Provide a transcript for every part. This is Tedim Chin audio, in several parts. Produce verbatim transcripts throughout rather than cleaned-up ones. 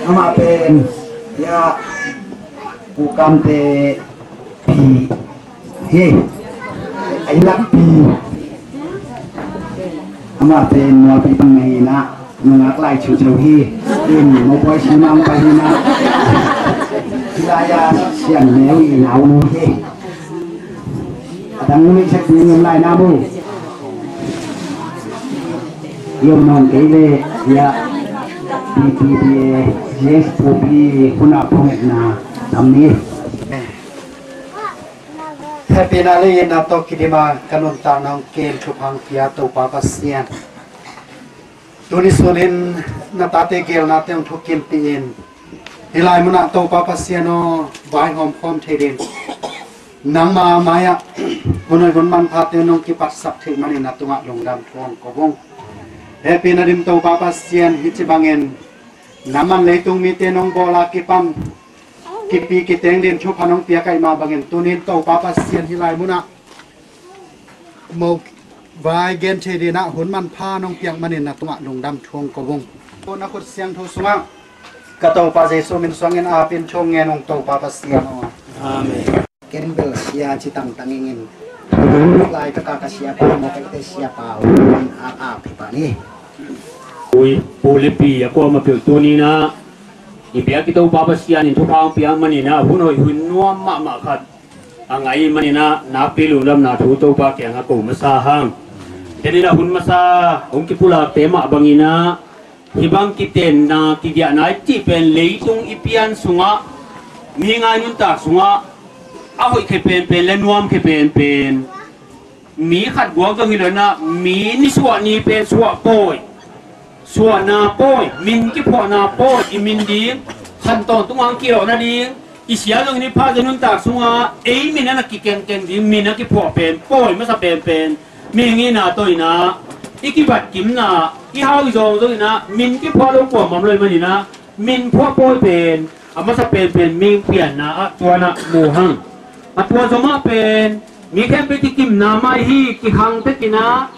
Amah pen, ya, Pu Kamte pi hi. Ai lak pi. Amah pen Mualpi pan mah hi na, nungak lai ciuciau hi. In, Mopawi si mang pa hi na. Hih lai-a Sian Neu i naunu hi. A dang nu i sak ding om lai na mu. I om nawn kei leh, ya, P P P A, G S P P, hun a phuangetna tam ni. Hehpihna leh itna tawh kidim a ka nuntakna hong kem thupha hong pia Topa Pasian, tuni sunin na tate geelnate hong thukimpih in. Hih lai munah Topa Pasian aw, vaihawm khawm thei ding nangma mai-ah hun hoih hun manphate nong kipatsak theih manin na tungah lungdam thu hong ko ung. Hehpihna dim Topa Pasian, hih ci bangin nangman leitung mite nong bawl a kipan kipi kiteng ding thupha nong piak ahih mah bangin tunin Topa Pasian hih lai munah mo vai gen thei ding a hun manpha nong piak manin na tungah lungdam thu hong ko ung. Na khut siangtho sungah ka Topa Jesu min suangin apin thu hong ngen ung, Topa Pasian aw. Amen. Ken bel sia ci tangtang ingin. Lai taka ka sia pa mo ka ite sia pa un a a pi pa ni. Ui, Pu Lipi a kuamah peuh tuninah i biak i Topa Pasian in thupha hong piak maninah hun hoih hun nuam mahmah khat a ngah i maninah nakpi lungdamna thu Topa kiangah ko masa hang. Teninah hun masa hong kipulakte mah banginah hih bang kitenna kigiahna i cih pen leitung i pian sungah mi ngai nuntak sungah a hoih khe penpen le nuam khe penpen mi khat guak zong hi lo inah mi nisuah ni pen suah pawi, suahna pawi, min kiphuahna pawi, i min ding khan tawntung ang kilawhna ding i sia zong hi ni pha zong nuntak sungah ei min a na kikengkeng ding min a kiphuah pen pawi masa penpen mihing ihna tawh inah i kibat kimna i hau i zawng zong inah min kiphuah lo kuamah om lo i maninah min phuah pawi pen a masa penpen mihing pianna ah tuanah mu hang. A tua zomah pen mi khempeuh kikimna mah hi. Kihang tekinah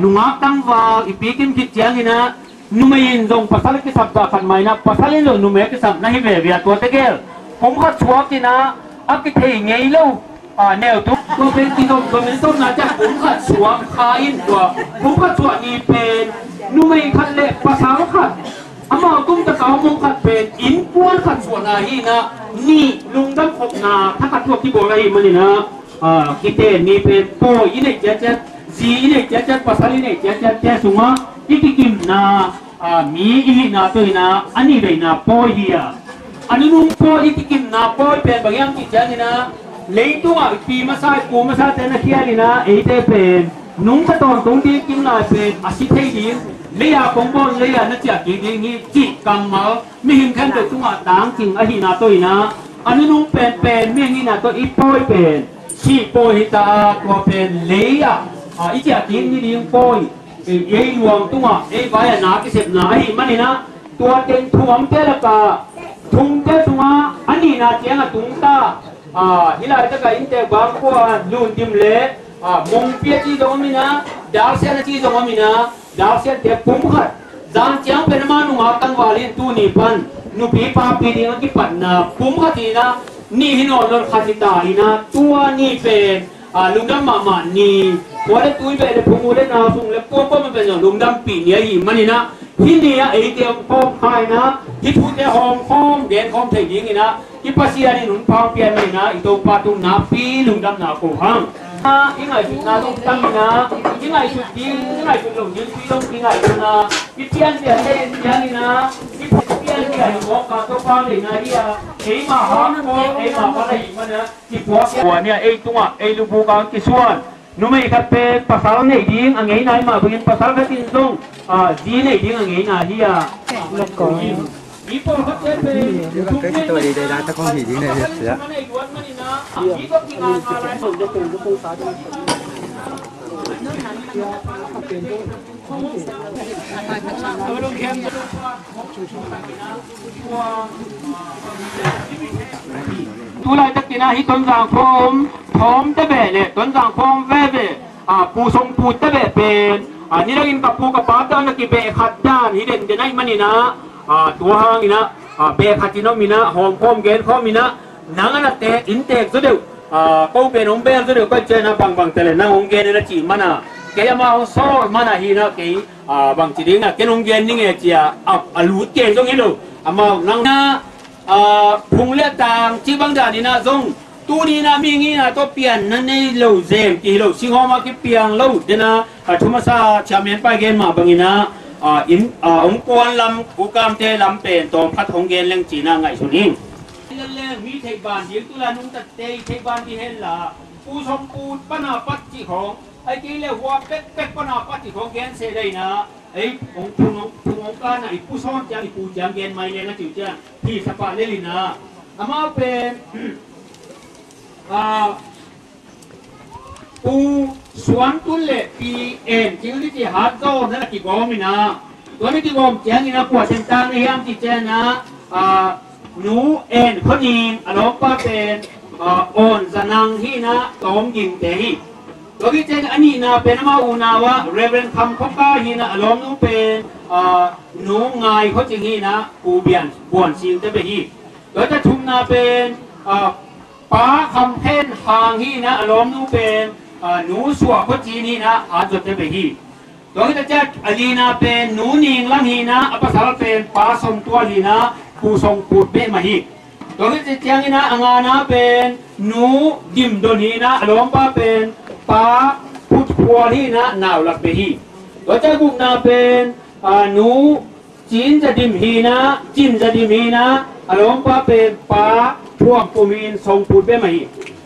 nungak tangval i pikim khit cianginah numei in zong pasal a kisap zah khat mah inah pasal in zong numei a kisap na hi veve a tua tegel pumkhat suakinah a kithei ngei lo. Neutu tua pen kizom zom in zomna ciah pumkhat suak kha in tua pumkhat suah ni pen numei khat le pasal khat amau tung taka mong khat pen innkuan khat suahna hi inah nih lungdam khopna thakhat tua kibawl ahi maninah kiten ni pen pawi i neih ciatciat, zi i neih ciatciat, pasal i neih ciatciat te sungah i kikimna mi i hihna tawh inah a nih veina pawi hi a. A nunung pawi i kikimna pawi pen bang hiam cih cianginah leitungah i pi masa i pu masate na khialinah eite pen nungta tawntung ding kim lai pen a si thei ding, lei-a kong bawl lei-a na ciah kik ding hi cih kammal mihing khempeuh tungah tangcing ahihna tawh inah a nunung penpen mihing hihna tawh i pawi pen sih pawi hi ta a tua pen lei-ah i ciah kik ni ding pawi ei luang tungah ei vai-ah na kisepna ahih maninah tua teng thuamte lakah thungte sungah a nihna ciangah tungta hih laitakah inntek bangkua lundim le mongpi a ci zong om inah daksian a ci zong om inah daksiante pumkhat zan ciang pen ama nungak tangval in tuni pan nupi papi ding a kipatna pumkhat inah nih hi nawn lo khat hi ta inah tua ni pen lungdam mahmah ni. Khua le tui beh le phung u le nau sung le kuakuamah pen zong lungdampih ni ahih maninah hih ni-ah eite hong khawm kha inah hih thute hawm khawm gen khawm thei dinginah i Pasian in hun pha hong pian maninah i Topa tung nakpi lungdamna ko hang. I ngaihsutna zong tam inah i ngaihsut ding i ngaihsut lo ding tui zong i ngaihsutna i pianpian le i pian inah i pianpian i mawk ka Topa deihna hi a. Eimah hang khawm eimah pal ahih maninah Tua nia ei tungah ei lubuk ang kisuan numei khat pen pasal neih ding a ngeina i mah bangin pasal khat in zong zi neih ding a ngeina hi a. Mi pawlkhatte pen Tu laitakin ah hih Tonzang khua om Thawm Tabeh le Tonzang khua om veve, Pu Song Pu Tabeh pen A, nidangin ka pu ka pa tawh na kibeh khat dan hi den den ahih manin ah, a, tua hangin ah, a, beh khat in om in ah, hawm khawm gen khawm in ah, nang a na tek in tek zaw deuh, a, ko pen hong bel zaw deuh, ka cian ah bangbang tale nang hong gen in a cih man a, kei amah hong sawl man a hi in ah kei, a, bangci ding a ken hong gen ning e ci a, a, a lut kei zong hi lo, amau nang na, a, phung le tang cih bang dan in ah zong, tuni in ah mihing in ah tawh pianna nei lo zem kihi lo, singhawm ah kipiang lo den a, a thu masa chairman pa gen mah bangin ah, a, in, a, hong kuan lam, kukamte lam pen tawm khat hong gen leng ci in ah ngaihsun ing. Leng mi theih ban ding tu la nungtate i theih ban ding hen la, Pu Sawm Put pan a pat cih khawng, ai kei le hua pekpek pan a pat cih khawng gen se dai in ah, ei, hong phung hong, phung hong kan a i pu sawn ciang i pu ciang gen mai leng a ciu ciang hi sapa lel in ah, amau pen, a, Pu Suan Tun le Pi En Cing Zi ci hat zaw na na kigawm in ah, tua na kigawm ciangin ah kua teng tang na hiam ci ciang ah, a, Nu En Khua Ning, a lawmpa pen, a, Awn Za Nang hi in ah Tawm Gingte hi. Tua hi ciang a nihna pen amau unau ah Reverend Kham Khua Kai hi in ah a lawmnu pen, a, Nu Ngai Khua Cing hi in ah Pu Bian Buan Sing te beh hi. Tua ta thumna pen, a, Pa Kham Khen Hang hi in ah a lawmnu pen, a, Nu Sua Khua Cin hi in ah hat zaw te beh hi. Tua hi ta ciang a lina pen Nu Ning Lang hi in ah a pasal pen Pa Sawm Tual hi in ah Pu Sawm Put beh mah hi. Tua hi ta ciangin ah a ngana pen Nu Dim Don hi in ah a lawmpa pen Pa Put Phual hi in ah nau lak beh hi. Tua ciang gukna pen, a, Nu Cin Za Dim hi in ah, Cin Za Dim hi in ah, a lawmpa pen Pa Thuam Pum in Sawm Put beh mah hi.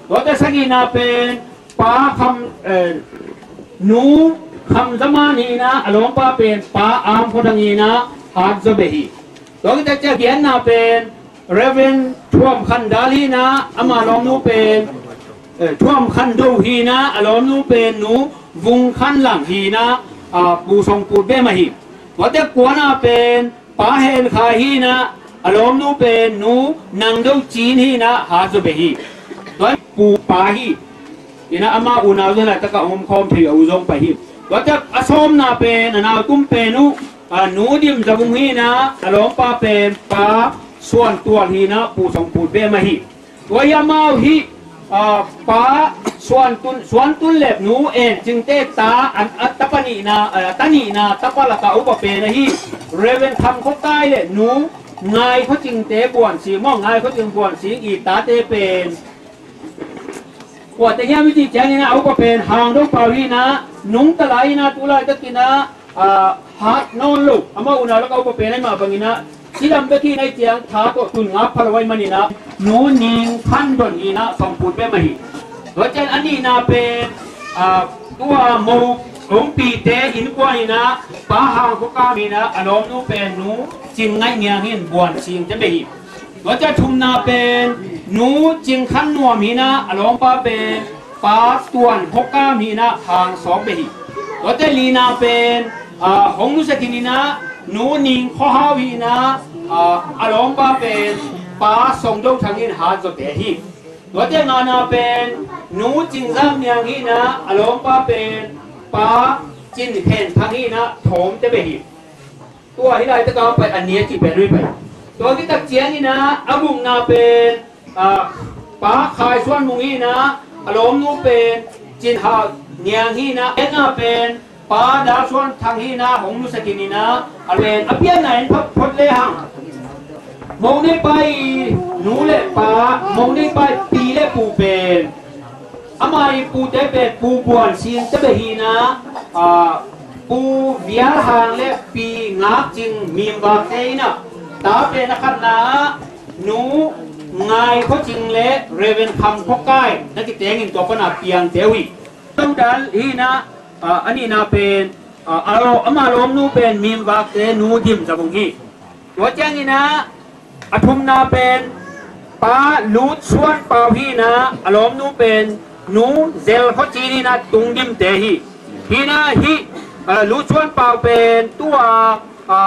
Tua ta sagihna pen Pa Kham, eh, Nu Kham Za Man hi in ah, a lawmpa pen Pa Am Khua Dang hi in ah hat zaw beh hi. Tua hi ta ciang giatna pen Reverend Thuam Khan Dal hi in ah, ama lawmnu pen, eh, Thuam Khan Do hi in ah, a lawmnu pen Nu Vung Khan Lang hi in ah, a, Pu Sawm Put beh mah hi. Tua te kuana pen Pa Hen Khai hi in ah, a lawmnu pen Nu Nang Do Cin hi in ah hat zaw beh hi. Tua Pu Pa hi. Hi in ah ama unau zong laitak ah om khawm thei a u zong pai hi. Tua ciang a sawmna pen a nau tum pen uh, a, Nu Dim Za Vung hi in ah a lawmpa pen Pa Suan Tual hi in ah Pu Sawm Put beh mah hi. Tua hi amau hi, a, Pa Suan Tun, Suan Tun le Nu En Cing te ta, an, a, tapa nihna, a, ta nihna, tapa lak ah upa pen ahi Reverend Kham Khua Kai le Nu Ngai Khua Cing te Buan Sing maw, Ngai Khua Cing Buan Sing i tate pen kua te hiam i cih ciangin ah a upa pen Hang Do Pau hi in ah, nungta lai in ah tu laitakin ah, a, hat nawn lo, amau unau lak ah upa pen ahih mah bangin ah, cidam bek hi in ah, ahih ciang tha tawh tun ngak pha lo ahih manin ah, Nu Ning Khan Don hi in ah Sawm Put beh mah hi. Tua ciang a nihna pen, a, tua Mo Kong Pi te innkuan in ah Pa Hang Khua Kam hi in ah, a lawmnu pen Nu Cin Ngaih Niang hi in Buan Sing te beh hi. Tua ciang thumna pen Nu Cing Khan Nuam hi in ah, a lawmpa pen Pa Tuan Khua Kam hi in ah Hang Sawk beh hi. Tua ciang lina pen, a, hong nusia khin in ah Nu Ning Khua Hau hi in ah, a, a lawmpa pen Pa Song Do Thang hi in hat zaw te hi. Tua ciang ngana pen Nu Cing Zam Niang hi in ah, a lawmpa pen Pa Cin Khen Thang hi in ah Thawm te beh hi. Tua hi laitak ah pai a nih a cih pen uh hi pai. Tua hi tak ciangin ah a gukna pen, a, Pa Khai Suan Mung hi in ah, a lawmnu pen Cin Hau Niang hi in ah, a enna pen Pa Dal Suan Thang hi in ah, hong nusia khin in ah, a pen a pianna in phot phot le hang. Mo Nei Pa i nu le pa, Mo Nei Pa i pi le pu pen, ama i pute pen Pu Buan Sing te beh hi in ah, a, Pu Vial Hang le Pi Ngak Cing Mim Vak te in ah, ta pen a khatna ah Nu Ngai Khua Cing le Reverend Kham Khua Kai na kitengin tua pan a piangte uh hi. Tua dal hi in ah, a, a nihna pen, a, a law-, ama lawmnu pen Mim Vak te Nu Dim Za Vung hi. Tua ciangin ah a thumna pen Pa Lut Suan Pau hi in ah, a lawmnu pen Nu Zel Khua Cin hi in ah Tung Dim te hi. Hi in ah hih, a, Lut Suan Pau pen tua, a,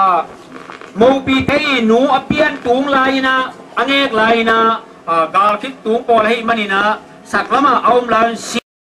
Mopi te i nu a pian tung lai in ah, a ngek lai in ah, a, gal khit tung pawl ahih manin ah, sak lam ah a om lai un si